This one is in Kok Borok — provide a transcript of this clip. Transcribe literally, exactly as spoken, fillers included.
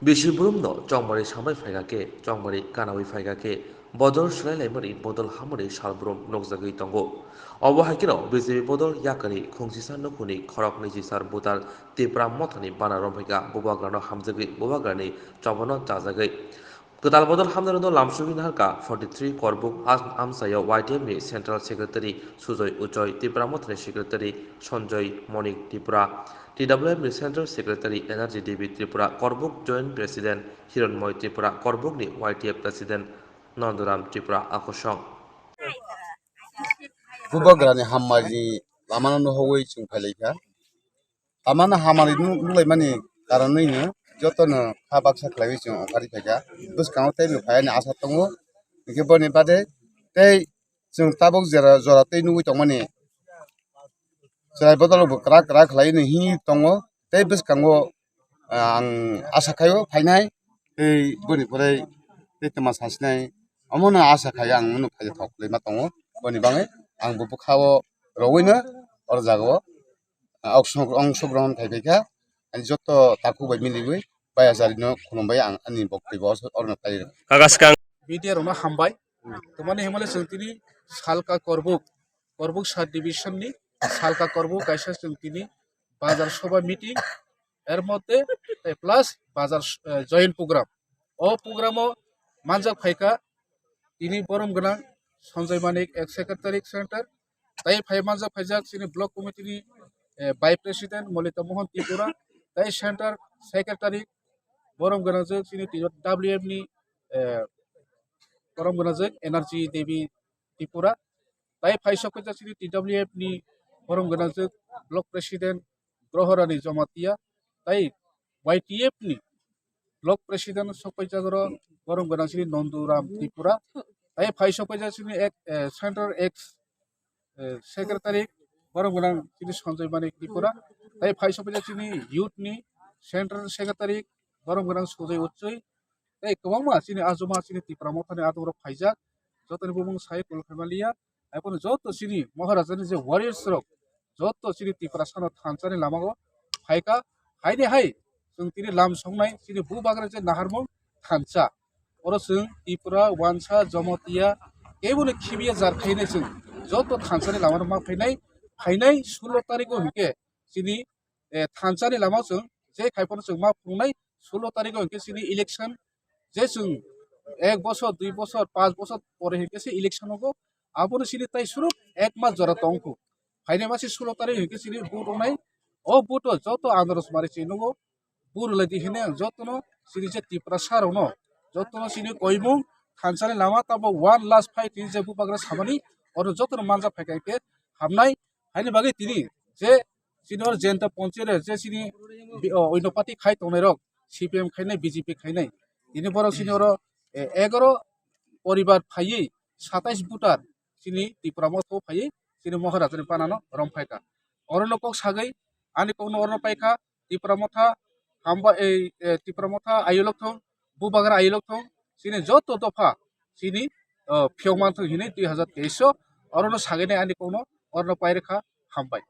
Bisi brumno chongmari sambai phaikha khe, chongmari kanawi phaikha khe, bodol swlailaimani bodol hamani salbrum nukjagwi tongo. Obo hai kheno B J P bodol yakani khungsisa nukhungni khorok niji sar butar Tipra Mothani bana romphaikha, bubagrano hamjagwi bubagrani chobano chajagwi. Kwtal bodol hamnarokno lamsogwi naharkha forty three Korbuk am-, amchaio Y T F ni Central Secretary Sujoy Uchoi, Tipra Mothani Secretary Sanjoy Monik Tripura, T W F ni Central Secretary Energy Devi Tripura, Korbuk Joint President Hironmoy Tripura, Korbukni Y T F President Nanduram Tripura akosong. Bubagrani hambai ni lamano nuhogwi chwng phailaikha. Tamano hamari nu-, nulaimani karonwino jotono kha baksa khlaiwi chwng ongkhorwi phaikha. Bwskango teibo phaiani asa tongo. Hinkhe boni bade tei chwng tabuk jora, jora tei nugwi tongmani chwrai bodolbo kwrak kwrak khlaiwi hinwi tongo. Tei bwskango, ah, ang asa khaio phainai tei boni pore tei twma sasinai. Omono asa khai ang bono phaida thok kwlwi ma tongo. Boni bagwi ang bo bwkhao rowino oro jagao, ah, ongsog-, ongsogrohon khai phaikha. Ani joto takhuk bai miliwi bai acharino khulumbai ang ani boktobyo oro no phai rw. Kaga swkang. Media rokno hambai. Tamani himale chwng tini Salka Korbuk, Korbuk sub division ni Salka Korbuk kaisa chwng tini bazar soba meeting, er moddhe, eh, plus bazar, eh, joint program. O program o manjak phaikha tini borom gwnang Sanjay Manik, ex secretary center, tai phai manjak phaijak chini block committee ni, eh, vice president Molita Mohan Tripura, tai center secretary borom gwnang chini T W F ni, eh, borom gwnang Energy Devi Tripura, tai phai sok phaijak chini T W F ni borom gwnang block president Grohorani Jamatia, tai Y T F ni block president sok phaijak oro borom gwnang chini Nanduram Tripura, tai phai sok phaijak chini ek, eh, center ex, eh, secretary borom gwnang chini Sanjay Manik Tripura, tai phai sok phaijak chini youth ni central secretary borom gwnang Sujoy Uchoi, tei kwbangma chini ajuma chini Tipra Mothani adongrok phaijak, jotoni bumung sai kol khaimaliya, haiphano joto chini Maharajani je warriors rok, joto chini Tiprasano thansani lamao phaikha, haini hai chwng tini lam songnai chini bubagra je naharmung thansa, oro chwng Tripura, Wansa, Jamatia, keboni khibiya jar khainai chwng joto thansani lamano ma phainai, phainai sullo tariko hinkhe chini eh, thansani lama chwng je khai phano chwng ma phunuknai, sullo tariko hinkhe chini election, je chwng ek bosor, dui bosor, panch bosor pore hinkhe se election ogo, abono chini tai suruk ek mas jora tongkhu. Phainai masi sullo tarik hinkhe chini vote wngnai, o vote o joto anaros mari chini nugo, vote rwlaidi hinwi ang jotono chini je Tiprasa rokno, jotono chini koimung thansani lama tabo one last fight hinwi je bubagra samani, oro jotono manja phaikha hinkhe hamnai, haini bagwi tini je chini oro Jayanta Panchayat je chini bi-, o, oino party khai tongnai rok, C P M khainai, B J P khainai. Tini borok chini oro, eh, egaro poribar phaiwi satais voter chini Tipra Motha phaiwi chini Maharajani panano rom phaikha. Orono kok sagwi ani kokno orono paikha, Tipra Motha hamba, ei, eh, Tipra Motha ayolok thung, bubagra ayolok thung, chini joto dopha chini, eh, phiyok manthung hinwi dui hazar teis o orono sagwi nai ani kokno orono pairwkha, hambai.